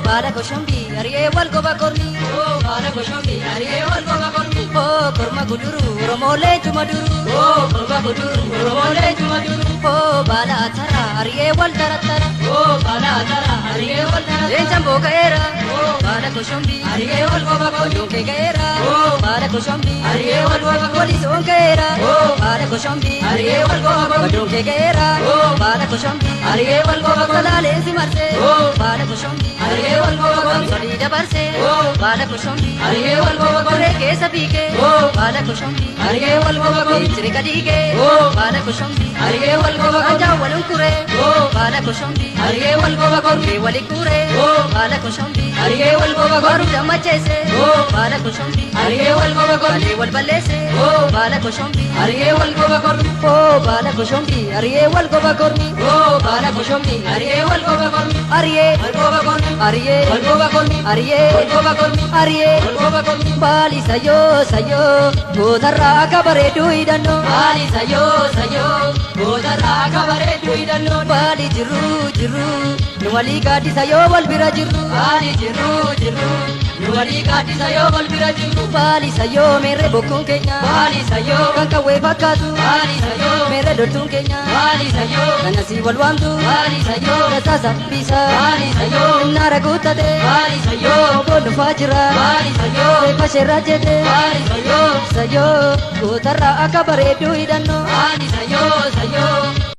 Baala koshombii ari'ee wal goba kormi. Baala koshombii ari'ee wal goba kormi. Korma guduru Oromoo leencuma duru. Korma guduru Oromoo leencuma duru. Baala atara ari'ee wal tarattara. Baala atara ari'ee wal tarattara. Leencaan booka'eera. Baala koshombii ari'ee wal goba kormi. Oduun kee ga'eera. Baala koshombii ari'ee wal goba kormi. Walisoon ka'eera. Baala koshombii ari'ee wal goba kormi. Oduun kee ga'eera. Baala koshombii ari'ee wal goba kormi. Salaaleen si marsee. Baala koshombii ari'ee wal goba kormi. Sadii dabarsee. Baala koshombii ari'ee wal goba kormi. Turee keessa fiigee. Baala koshombii ari'ee wal goba kormi. Leenciri gadiigee. Baala koshombii ari'ee wal goba kormi. Anjaa walun kuree. Baala koshombii ari'ee wal goba kormi. Kee wali kuree. Baala koshombii ari'ee wal goba kormi. Baruu dammacheesse. Baala koshombii ari'ee wal goba kormi. Kalee wal balleesse. Baala koshombii ari'ee wal goba kormi. Baala koshombii ari'ee wal goba kormi. Baala koshombii ari'ee wal goba kormi. Ari'ee wal goba kormi. Ari'ee wal goba kormi. Ari'ee wal goba kormi. Ari'ee wal goba kormi. Baali sayyoo sayyoo gootarraa akka bareedu hidhannoo. Baali sayyoo sayyoo gootarraa akka bareedu hidhannoo. Baali jirru jirru nu walii gaaddisa yoo wal bira jirru. Baali jirru jirru nu walii gaaddisa yoo wal bira jirru. Baali sayyoo meerre bokkuun keenya. Baali sayyoo kan qawwee fakkaatu. Baali sayyoo meerre loltuun keenya. Baali sayyoo kan asii wal waamtu. Baali sayyoo rasaasa biisa. Baali sayyoo naara guuttate. Baali sayyoo obboon dhufaa jira. Baali sayyoo reeffa sheerraa jette. Baali sayyoo sayyoo gootarraa akka bareedu hidhannoo. Baali sayyoo sayyoo.